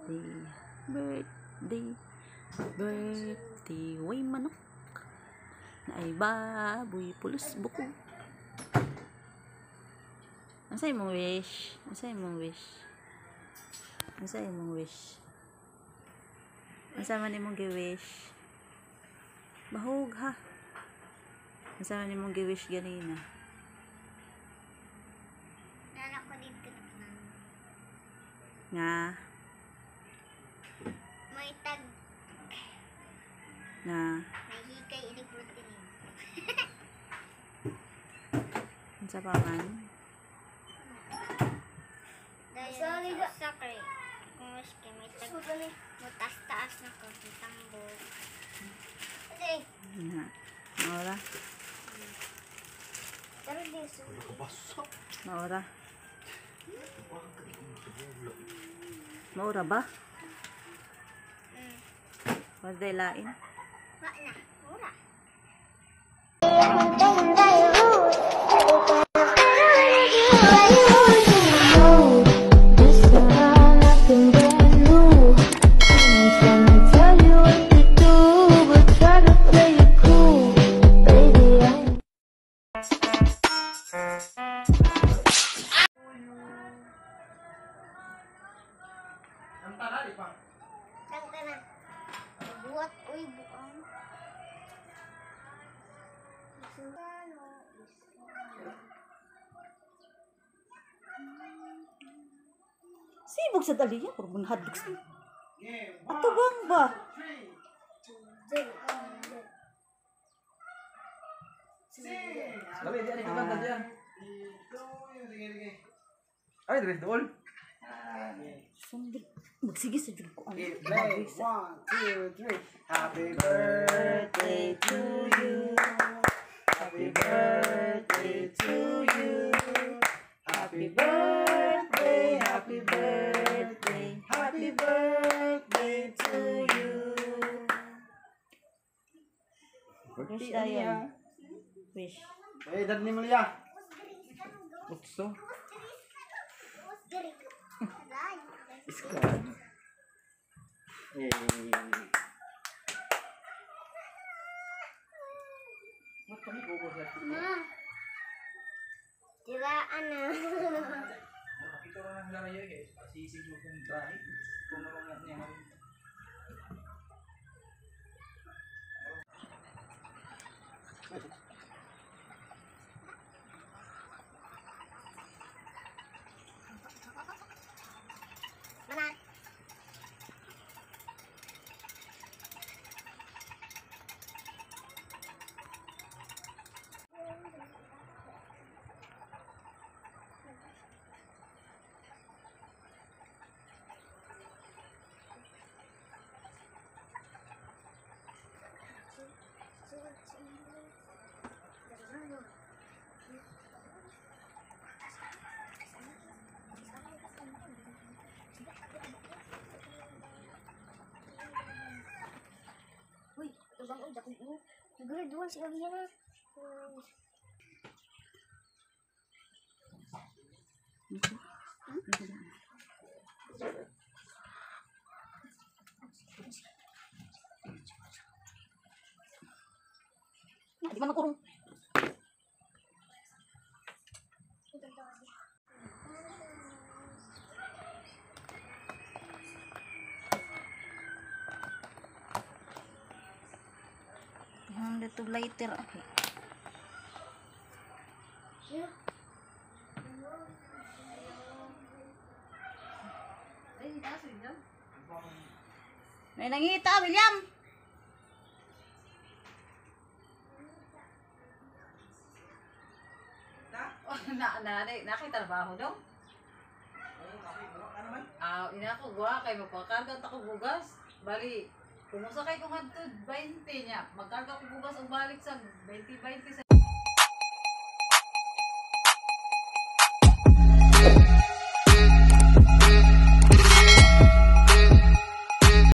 Birthday, birthday, birthday. Way manok. Naay baboy, pulos buko. Unsa imong wish? Unsa imong wish? Unsa imong wish? Unsa man imong gi-wish? Bahog ha. Unsa man imong gi-wish ganina? Nana ko dito na. Nga May tag, nga may hikay ini protein. Unsa pa man? Dahil sa usa kay kung wish kay may tag, mo taas-taas na ko sa tambok. Nga. Maura. Pero di so. Maura. Maura ba? Wala lain. Wa na, mura. Nothing brand new. I ain't tryna tell you what to do, but try to play it cool, baby. I Kanta na. Buhat uy buang. Sibog sa daliya, puro munhadlok sa. Ato bang ba? Labi, di ani ka kanta diyan. Ay, dire dool. Sundol. Magsige sa jud ko ang. Play. One, two, three. Happy birthday to you. Happy birthday to you. Happy birthday, happy birthday, happy birthday to you. Wish tayo. Wish. Eh, dad ni Mulia. Utso. Iska. Eh. Ma. Diba ano? Nakita ko ng larayo eh. Sisig mo kung trahe. Kung marunong niya. Mana? Uy, ito bang uy, dako mo. Nag-grade 1 si Ariana. Di man nakurong. Ang dito lighter. Okay. Yeah. May nangita, William! Na na na nakitrabaho daw. Ah, ina ko guwa kay magpakarga ta ko bugas. Bali, kung kay ko ngadto 20 niya, magkarga ko bugas og balik sa 20 20 sa